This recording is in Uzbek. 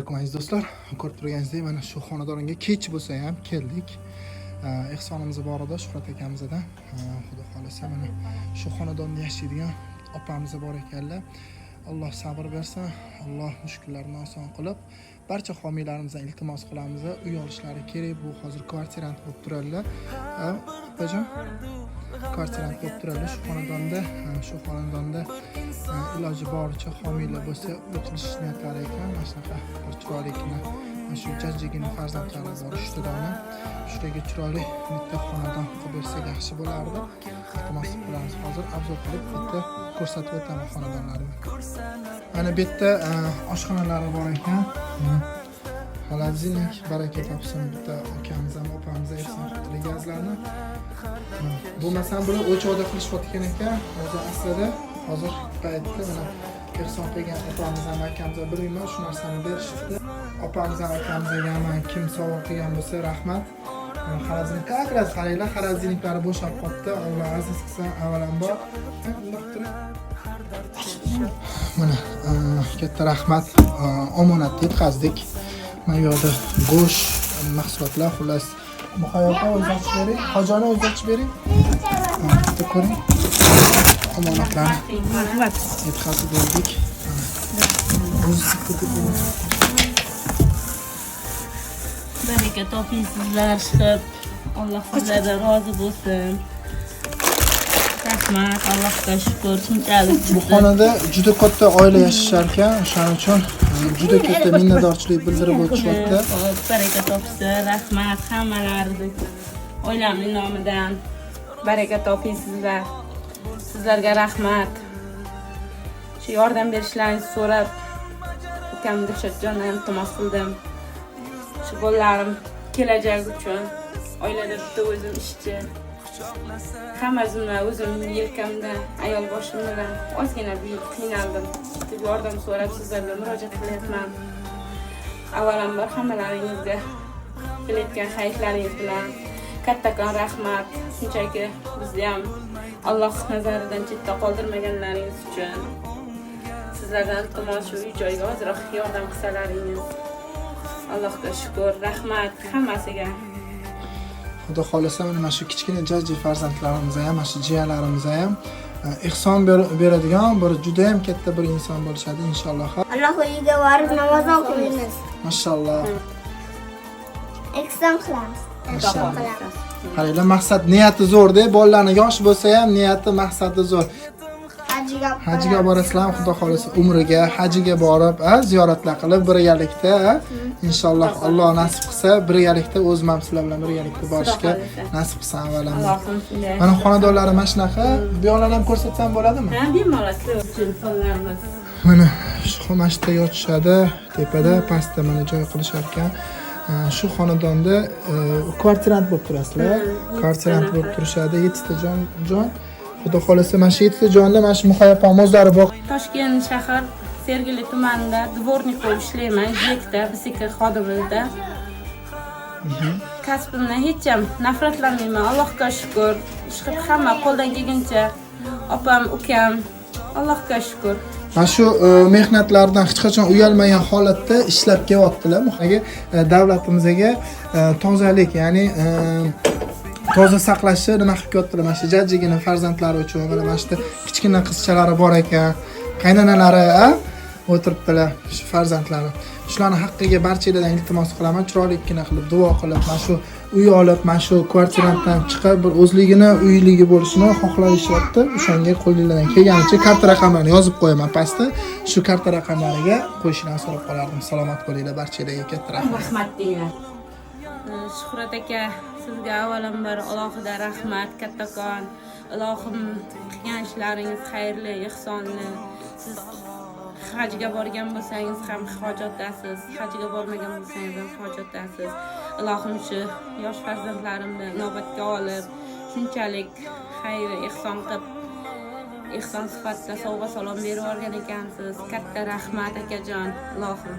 Alaykum, aziz do'stlar. Ko'rib turganingizdek, mana shu xonadonga kech bo'lsa ham keldik. Ehsonimiz bor edi Shuhrat akamizdan. Xudo xohlasa, mana shu xonadonda yashaydigan opamiz bor ekanlar. Alloh sabr bersin, Alloh mushkullarni oson qilib, barcha homiylarimizdan iltimos qilamiz. Uy olishlari kerak. Bu hozir kvartirant bo'lib turadilar. Opajon, kvartirant bo'lib turadilar shu xonadonda. Shu xonadonda iloji boricha homiylar bo'lsa, uy qilish niyatlari ekan. Mana shunaqa bir chiroyligina, mana shu jajjigina farzandlari bor, uchta dona. Shularga chiroyli bitta xonadon qilib bersak, yaxshi bo'lardi. Iltimos qilib qolamiz. Hozir обзор qilib bitta ko'rsatib o'taman xonadonlarni. Mana bu yerda oshxonalari bor ekan. Mana холодильник. Baraka topsin, bitta akamiz ham, opamiz ham ehson qilibdilar gazlarni. Bo'lmasam bular o'choqda qilishayotgan ekan o'zi aslida. Hozirgi paytda mana ehson qilgan opamiz ham, akamiz ham, bilmayman, shu narsani berishibdi. Opamiz ham, akamizga ham kim sovg'a qilgan bo'lsa, rahmat. Mana холодильник, как раз qaranglar, холодильник lari bo'shab qolibdi. Alloh aziz qilsin avvalambor. Ha, bundoq turing. Mana katta rahmat. Omonatni yetkazdik. Mana bu yoqda go'sht mahsulotlar, xullas. Muhayyo opa, o'zi ochib bering, hojoni o'zi ochib bering. Ha, bitta ko'ring, omonatlarni Rahmat. yetkazib berdik. Mana. O'zi ko'tib bering. Baraka topiysizlar, chiqib. Alloh sizlardan rozi bo'lsin. Rahmat, Allohga shukur, shunchalik Bu chiqdi. xonada juda katta oila yashashar ekan, o'shaning uchun juda katta minnatdorchilik bildirib o'tishyapti. Hop, baraka topsin, rahmat hammalarini. Oilamning nomidan baraka topiysizlar. Sizlarga rahmat. Shu yordam berishlaringizni so'rab ukam Dilshodjondan iltimos qildim. Shu bolalarim kelajagi uchun. Oilada bitta o'zim ishchi. Hamma zimma o'zimning yelkamda, ayol boshim bilan ozgina bu yil qiynaldim. Deb yordam so'rab sizlarga murojaat qilyapman. Avvalambor hammalaringizga qilayotgan hayitlaringiz bilan kattakon rahmat. Shunchaki bizni ham Alloh nazaridan chetda qoldirmaganlaringiz uchun. Sizlardan iltimos, shu uy joyga ozroq yordam qilsalaringiz. Allohga shukur, rahmat hammasiga. Xudo xohlasa, mana shu kichkina jajji farzandlarimiz ham, mana shu jiyanlarimiz ham ehson beradigan bir judayam katta bir inson bo'lishadi, inshaalloh. Alloh uyiga borib namoz o'qiymiz. Mashalloh. Ehson qilamiz. Mashalloh. Qilamiz. Qaranglar, maqsad, niyati zo'rda. Bolalarni yosh bo'lsa ham, niyati, maqsadi zo'r. Hajiga. Hajiga borasizlarmi, xudo xohlasa, umriga, hajiga borib, a, ziyoratlar qilib birgalikda, a, inshaalloh, Alloh nasib qilsa, birgalikda o'zim ham sizlar bilan birgalikda borishga Xohlasa. nasib qilsin avvalambor. Allohim shunday. Mana xonadonlari mana shunaqa. Bu yoqlarni ham ko'rsatsam bo'ladimi? Ha, bemalol, sizlar uchun bolalarimiz. Mana shu, mana shu yerda yotishadi tepada, pastda mana joy qilishar ekan. Shu xonadonda kvartirant bo'lib turasizlar, kvartirant bo'lib turishadi, yettita jon. Xudo xohlasa, mana shu yettita jonda mana shu Muhayyo opam o'zlari boq. Toshkent shahar, Sergeli tumanida дворник bo'lib ishlayman, JEKda, BSK xodimida. Kasbimdan hech ham nafratlanmayman, Allohga shukur. Ishqilib hamma qo'ldan kelguncha opam, ukam, Allohga shukur. Mana shu mehnatlardan hech qachon uyalmagan holatda ishlab kelyaptilar. Muhayyo davlatimizga tozalik, ya'ni toza saqlashni nima qilib kelyaptilar, mana shu jajjigina farzandlari uchun. Mana shu yerda kichkina qizchalari bor ekan, qaynonalari, a, o'tiribdilar, shu farzandlari. Shularni haqqiga barchalardan iltimos qilaman, chiroylikkina qilib duo qilib, mana shu uy olib, mana shu kvartirantdan chiqib, bir o'zligini uyligi bo'lishini xohlashyapti. O'shanga qo'linglardan kelganicha karta raqamlarini yozib qo'yaman pastda, shu karta raqamlariga qo'yishinglarni so'rab qolardim. Salomat bo'linglar, barchalarga katta rahmat. Rahmat denglar. Shuhrat aka, sizga avvalambor alohida rahmat kattakon. Ilohim, qilgan ishlaringiz xayrli, ehsonli. Siz hajga borgan bo'lsangiz ham hojatdasiz, hajga bormagan bo'lsangiz ham hojatdasiz. Ilohim, shu yosh farzandlarimni inobatga olib, shunchalik xayr ehson qilib, ehson sifatida sovg'a salom berib yuborgan ekansiz. Katta rahmat, akajon. Ilohim.